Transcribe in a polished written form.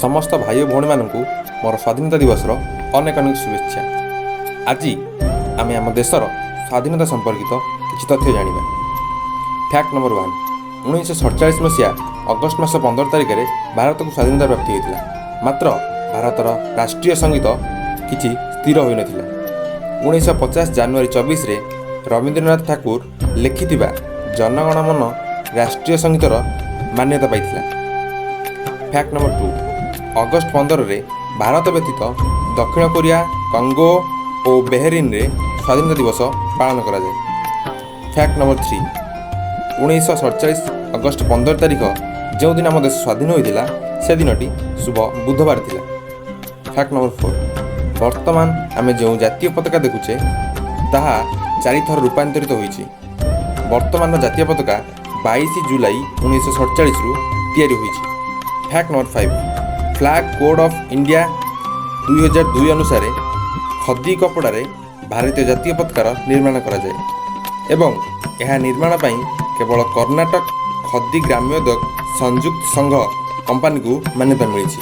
ସମସ୍ତ ଭାଇ ଓ ଭଉଣୀମାନଙ୍କୁ ମୋର ସ୍ୱାଧୀନତା ଦିବସର ଅନେକ ଅନେକ ଶୁଭେଚ୍ଛା। ଆଜି ଆମେ ଆମ ଦେଶର ସ୍ୱାଧୀନତା ସମ୍ପର୍କିତ କିଛି ତଥ୍ୟ ଜାଣିବା। ଫ୍ୟାକ୍ଟ ନମ୍ବର 1, 1947 ମସିହା ଅଗଷ୍ଟ ମାସ 15 ତାରିଖରେ ଭାରତକୁ ସ୍ୱାଧୀନତା ପ୍ରାପ୍ତି ହୋଇଥିଲା। ମାତ୍ର ଭାରତର ରାଷ୍ଟ୍ରୀୟ ସଙ୍ଗୀତ କିଛି ସ୍ଥିର ହୋଇନଥିଲା। 1950 ଜାନୁଆରୀ 24ରେ ରବୀନ୍ଦ୍ରନାଥ ଠାକୁର ଲେଖିଥିବା ଜନଗଣମନ ରାଷ୍ଟ୍ରୀୟ ସଙ୍ଗୀତର ମାନ୍ୟତା ପାଇଥିଲା। ଫ୍ୟାକ୍ଟ ନମ୍ବର 2, ଅଗଷ୍ଟ 15ରେ ଭାରତ ବ୍ୟତୀତ ଦକ୍ଷିଣ କୋରିଆ, କଙ୍ଗୋ ଓ ବେହେରିନରେ ସ୍ୱାଧୀନତା ଦିବସ ପାଳନ କରାଯାଏ। ଫ୍ୟାକ୍ଟ ନମ୍ବର 3, 1947 ଅଗଷ୍ଟ 15 ତାରିଖ ଯେଉଁଦିନ ଆମ ଦେଶ ସ୍ୱାଧୀନ ହୋଇଥିଲା, ସେଦିନଟି ଶୁଭ ବୁଧବାର ଥିଲା। ଫ୍ୟାକ୍ଟ ନମ୍ବର 4, ବର୍ତ୍ତମାନ ଆମେ ଯେଉଁ ଜାତୀୟ ପତାକା ଦେଖୁଛେ, ତାହା ଚାରିଥର ରୂପାନ୍ତରିତ ହୋଇଛି। ବର୍ତ୍ତମାନର ଜାତୀୟ ପତାକା 22 ଜୁଲାଇ 1947ରୁ ତିଆରି ହୋଇଛି। Fact number 5, Flag Code of India 2002 ଅନୁସାରେ ଖଦି କପଡ଼ାରେ ଭାରତୀୟ ଜାତୀୟ ପତାକାର ନିର୍ମାଣ କରାଯାଏ ଏବଂ ଏହା ନିର୍ମାଣ ପାଇଁ କେବଳ କର୍ଣ୍ଣାଟକ ଖଦି ଗ୍ରାମୋଦ୍ୟୋଗ ସଂଯୁକ୍ତ ସଂଘ କମ୍ପାନୀକୁ ମାନ୍ୟତା ମିଳିଛି।